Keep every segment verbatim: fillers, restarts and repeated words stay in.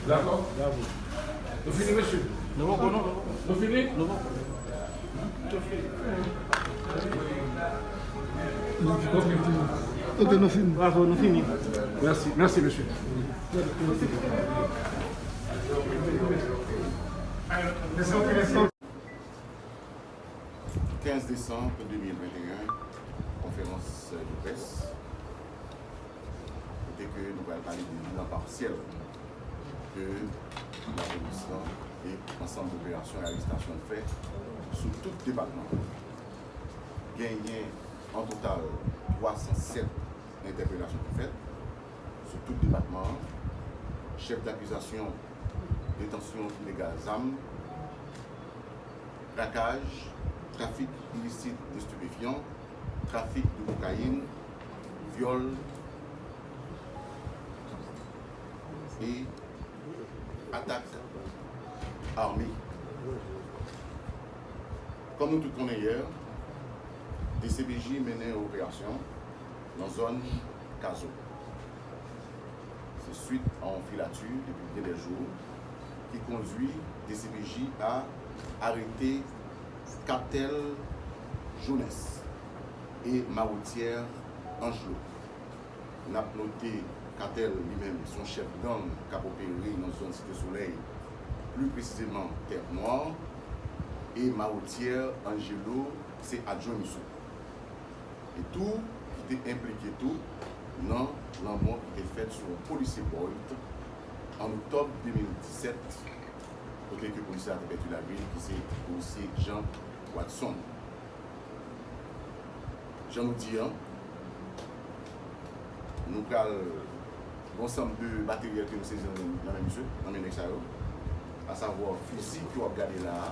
Dakò? Nou fini, mesye? Nou poko, non. Nou fini? Nou poko. Ok. Ok, nou fini. Bravo, nou fini. Mèsi, mèsi, mesye. Kenz desanm de mil venteyen, konferans de près, kote ke nou pral pale de bilan pasyèl ke lapolis lan e ansanm operasyon e arestasyon l fè sou tout depatman. Genyen an total twa san sèt entèpelasyon ki fèt sou tout depatman an. Chèf dakizasyon, detansyon ilegal zam, brakaj, trafik ilisit de estipefyan, trafik de kokayin, vyòl e atak ame. Kòm nou tout konnen yè, D C P J mennen yon operasyon nan zòn Kazo. Se swit a yon filati depi byen dè jou ki kondui D C P J a arete Katèl Jones e Mawotyè Angelo. N ap note, Katèl li menm se yon chèf gang k ap opere nan zòn Site Solèy, pli presizeman Tèt Nwa, e Mawotyè Angelo se adjwen misyon. E tou, ki te enplike tou nan lanmò ki te fèt sou yon polisye Boyd an oktòb de mil disèt, kote ke polisye a te pèdi lavi l, ki se polisye Jean Watson. Jan nou di an, nou pral gen yon ansanm de materyèl ke nou sezi nan men, nan men misye, nan men nèg sa yo. Asavwa fizi ke w ap gade la a,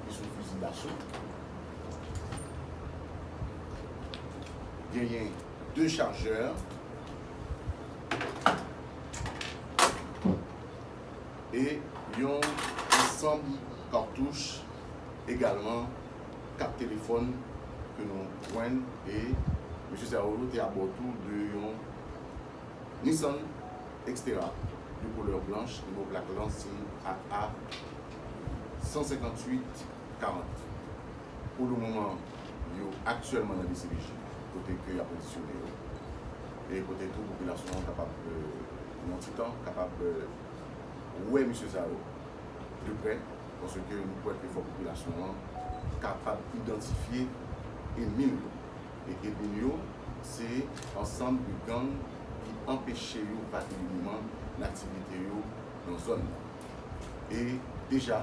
li se yon fizi daso. Genyen de chajè e yon ansanm katouch, egalman kat telefòn ke nou jwenn, e mesye sa yo te abò tou de yon Nissan Xterra de koulè blanch, nimewo plak lan se A A san senkantuit karant. Pou le moman, yo aktyèlman nan D C P J, kote ke y ap odisyone yo. E kote tou popilasyon an kapab, euh, nan yon ti tan, kapab, euh, wè mesye sa yo de prè, paske nou kwè ke fò popilasyon an kapab idantifye ènmi l yo. E ènmi l yo, se ansanm de gang ki anpeche yo vag libreman nan aktivite yo nan zòn nan. E deja,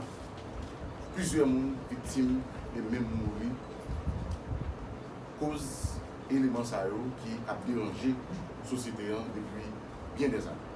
plizyè moun viktim e menm mouri koz eleman sa yo ki ap deranje sosyete an depi byen dèzane.